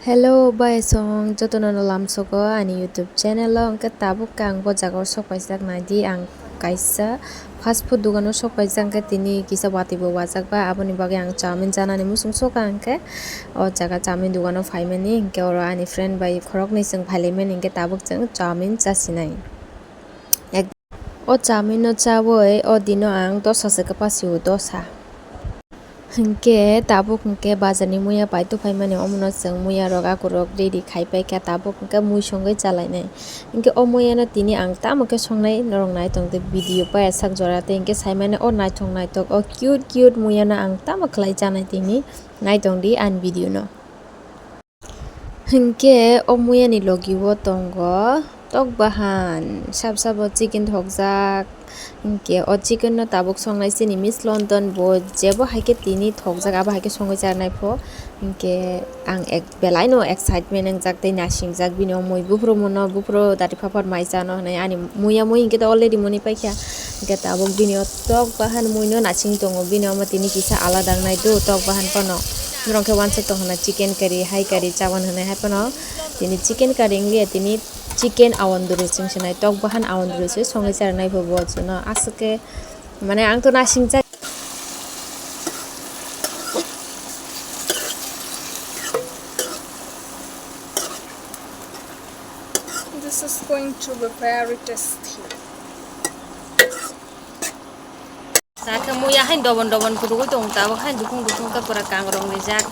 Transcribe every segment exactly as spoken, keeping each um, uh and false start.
Hello, bai song jotono no lamsogo ani YouTube channel o, hwnkhe tabuk khe ang bo jaga o sok paijak naidi, ang kaisa fast food dogano sok paijak, hwnkhe tini kisa watwi bo wajak ba, aboni bagwi ang chowmin chanani muchung soka, hwnkhe o jaga chowmin dogano phaimani, hwnkhe oro ani friend bai khoroknwi chwng phailaimani, hwnkhe tabuk chwng chowmin chasinai. O chowmin no chawi o dino ang dosa se kwpasio, dosa. Hinkhe tabuk hinkhe bazar ni muya pai tuphaimani, omono chwng muya rok akurok ready khai paikha, tabuk hinkhe mui songwi chalainai. Hinkhe o muya no tini ang tamo khe songnai, norok naitong di video paya sak jora, tei hinkhe saimani o naithok naithok o cute cute muya no ang tamo khlai chanai tini, naitong di ani video no. Hinkhe o muyani logi o tongo tok bahan, sab sabo chicken thokjak. Hinkhe o chicken no tabuk songnai chini Miss London bo, jebo hai khe tini thokjak, abo hai khe songwi charnai pho. Hinkhe ang ek belai no excitement wngjak tei nasingjak bini o mui, buphuru mono, buphuru dati phapar mai chano hinwi ani muya mui hinkhe to already moni paikha. Hinkhe tabuk bini o tok bahan mui no nasing tongo, bini omo tini kisa alada wngnai do tok bahan phano. Norok khe uansuk tong hwnna chicken curry, hai curry chawan hwnwi hai phano tini chicken curry wngliya, tini chicken awandru chwng se nai, tok bahan awandru se songwi charnai pho bo chwngno aswk khe, mane ang to nasingjak. This is going to be very tasty. Sakhe muya hain dobon dobon kudugo tong, tabuk hain dukung dukung khe pura kangrong rijak.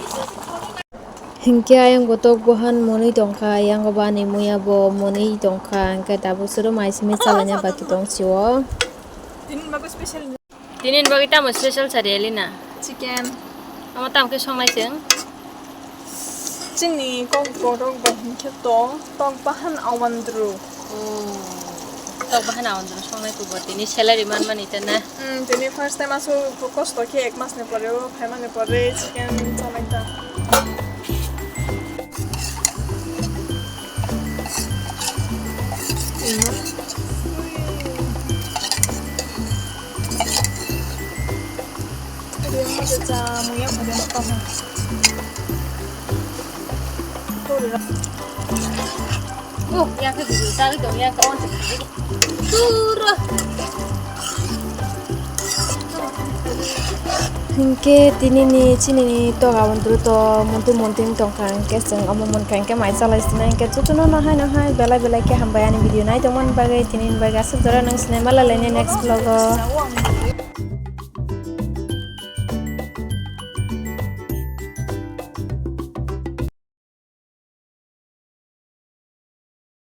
Hinkhe ayang bo tok bohan monwi tongkha, ayang bo ani muya bo monwi tongkha, hinkhe tabuk suru mai simi chalaina baki tong sio. Tini bagwi special. Tini bagwi tamo special sari Elina? Chicken. Omo tamo khe songnai chwng? Chini kok borok bai hinkhe to tok bahan awandru. Oh. Tok bahan awandru songnai kubo tini salary manmani ta na? Hmm, tini first time aso kosto khe ek mas ni pore o phaimani pore chicken songnai ta. Hinkhe tinini chinini tok awandru to monti monti tongkha, hinkhe chwng omo mankha, hinkhe mai chalai sinai, hinkhe jotono no hai no hai belai belai khe hambai ani video naitongmani bagwi. Tinini bagwi aswk jora nang sinai, malai lainai next vlog o.